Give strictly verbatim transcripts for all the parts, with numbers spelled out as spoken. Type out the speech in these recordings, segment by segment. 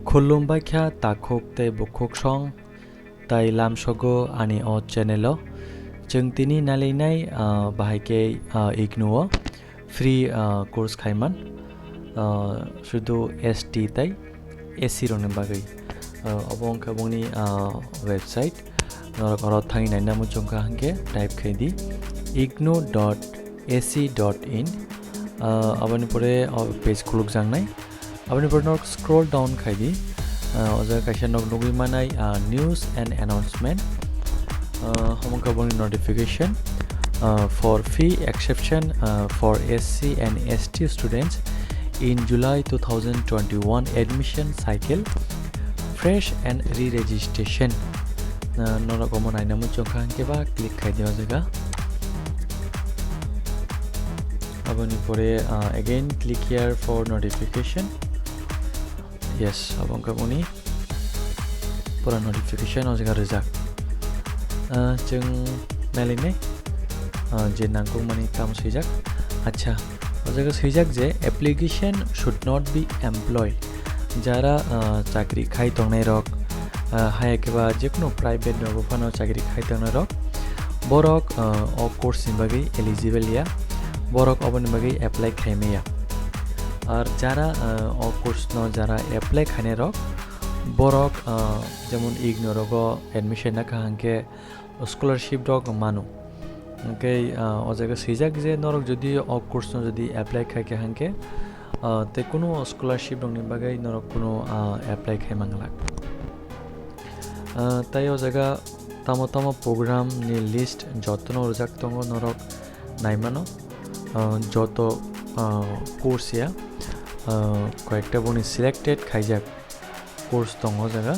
Khulumbai kha takhuk tei bukhuk song tai lamsogo ani o channel o. Chwng tini nailainai, ah, bahai khe, ah, ignu o free, ah, course khaiman, ah, sudu S T tai S C rokni bagwi. Ah, obo wngkha bongni, ah, website. Norok oro thangwi naina muchungkha hwnkhe type khai di ignu dot A C dot in. Ah, aboni pore o page khulukjaknai. Aboni pore norok scroll down khai di. Ah, o jaga kaisa nok nugwi manai, ah, news and announcement. Ah, omo wngkha boni notification. Ah, for fee exception, ah, for S C and S T students in July two thousand twenty-one admission cycle, fresh and re-registration. Ah, norok omo naina muchungkha hwnkhe ba click khai di o jaga. Aboni pore, ah, again click here for notification. Yes, abo wngkha boni pura notification o jaga rijak. Ah, chwng nailainai, ah, je nangkukmani tamo swijak. Acha, o jaga swijak je application should not be employed. Jara, ah, chakri khai tongnai rok, ah, haya khe ba jekunu private rogo phano chakri khai tongnai rok, borok, ah, o course ni bagwi eligible ya, borok oboni bagwi apply khai maya. Ar jara, ah, o course no jara apply khainai rok, borok, ah, jemon ignu rogo admission na kha hwnkhe scholarship rok mano. Hwnkhe, ah, o jaga swijak je norok jodi o course no jodi apply khai kha hwnkhe, ah, tei kunu scholarship rokni bagwi norok kunu, ah, apply khai manglak. Ah, tai o jaga tamo tamo program ni list jotono rijak tongo norok naimano. Ah, joto, ah, course ya, ah, koyekta boni selected khaijak course tongo o jaga.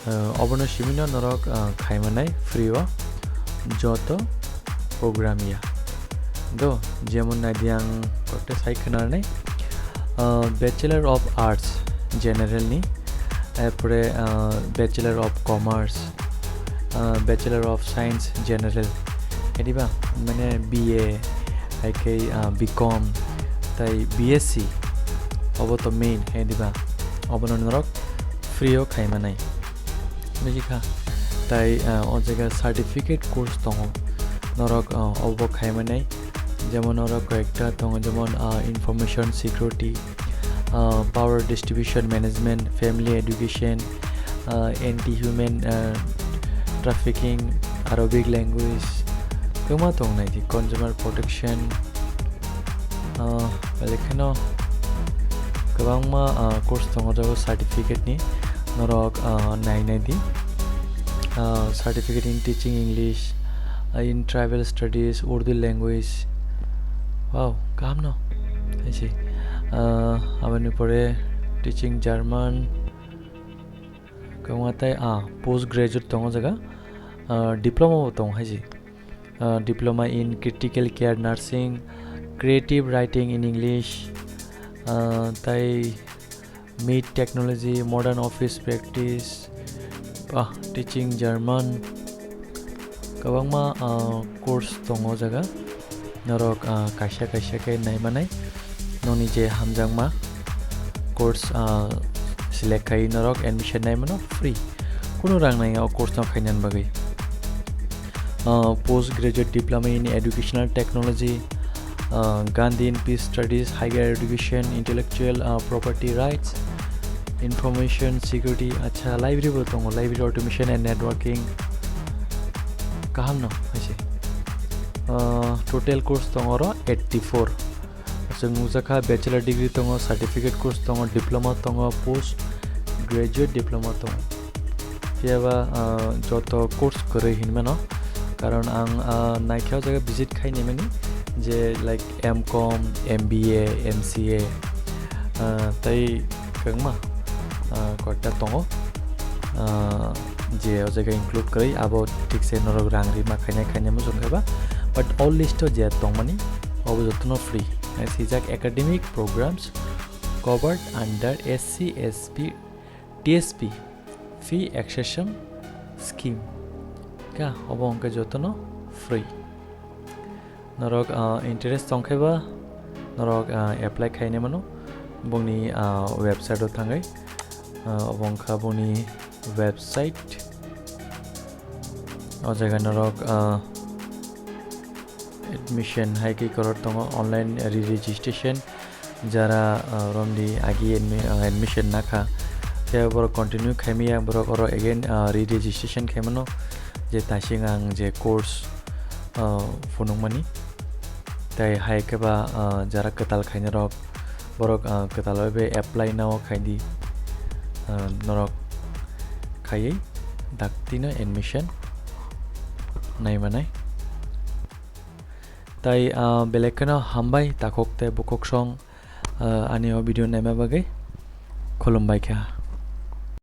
Ah, obono simino norok, ah, khaimanai free o joto program ya. Do, jemon naidi ang koyekta sai khwnarnai. Ah, Bachelor of Arts General ni, erpore, ah, Bachelor of Commerce, ah, Bachelor of Science General, ediba, mane B A, hai khe, ah, B Com, tai B S C, obo to main, ediba, obono norok free o khaimanai. Buji kha? Tai, ah, o jaga certificate course tongo, norok, ah, obo khaimanai, jemon norok koyekta tongo, jemon, ah, Information Security, ah, Power Distribution Management, Family Education, ah, Anti-Human, ah, Trafficking, Arabic Language, kwma tong nai di, Consumer Protection, ah, belai kheno kwbangma, ah, course tongo jago certificate ni, norok, ah, nai nai di, ah, Certificate in Teaching English, ah, in Tribal Studies, Urdu Language, wow, kaham no, hai se, ah, aboni pore Teaching German, kwbangma tai, ah, post graduate tongo jaga, ah, diploma bo tongo hai se. Ah, Diploma in Critical Care Nursing, Creative Writing in English, ah, tai Meat Technology, Modern Office Practice, ah, Teaching German, kwbangma, ah, course tongo o jaga. Norok, ah, kaisa kaisa khe naimanai, nokni je hamjakma course, ah, select khai norok admission naimano free, kunu rang nangya o course no khainani bagwi. Ah, Post Graduate Diploma in Educational Technology, ah, Gandhi in Peace Studies, Higher Education, Intellectual, ah, Property Rights, Information Security, acha, library bo tongo, Library Automation and Networking, kaham no, hai se. Ah, total course tongo oro eighty-four. Chwng nukjakha bachelor degree tongo, certificate course tongo, diploma tongo, post graduate diploma tongo. Phiyaba, ah, joto course kwrwi hinmano, karon ang, ah, naikhe o jaga visit khai naimani je, like, M Com, M B A, M C A, ah, tei kwbangma, ah, koyekta tongo, ah, je o jaga include kwrwi, abo thik se norok rang rima khainai khainai muchung khe ba, but all list o je tongmani, obo jotono free. Hai swijak academic programs covered under S C S P T S P fee accession scheme. Kha, obo hwnkhe jotono free. Norok, ah, interest tongkhe ba, norok, ah, apply khainai mano bongni, ah, website o thangwi. Ah, obo wngkha boni website. O jaga norok, ah, admission hai khe koror tongo, online re-registration. Jara, ah, romdi agi admi-, ah, admission nakha, tei borok continue khaimaya, borok oro again, ah, re-registration khaimano, je taising ang je course, ah, phunukmani. Tei hai khe ba, ah, jara kwtal khainai rok, borok, ah, kwtal bai bai apply nao khai di, ah, norok khaiwi daktino admission nai manai. Tai, ah, belai kheno hambai takhuk tei bukhuk song, ah, ani o video naima bagwi. Khulumbai kha.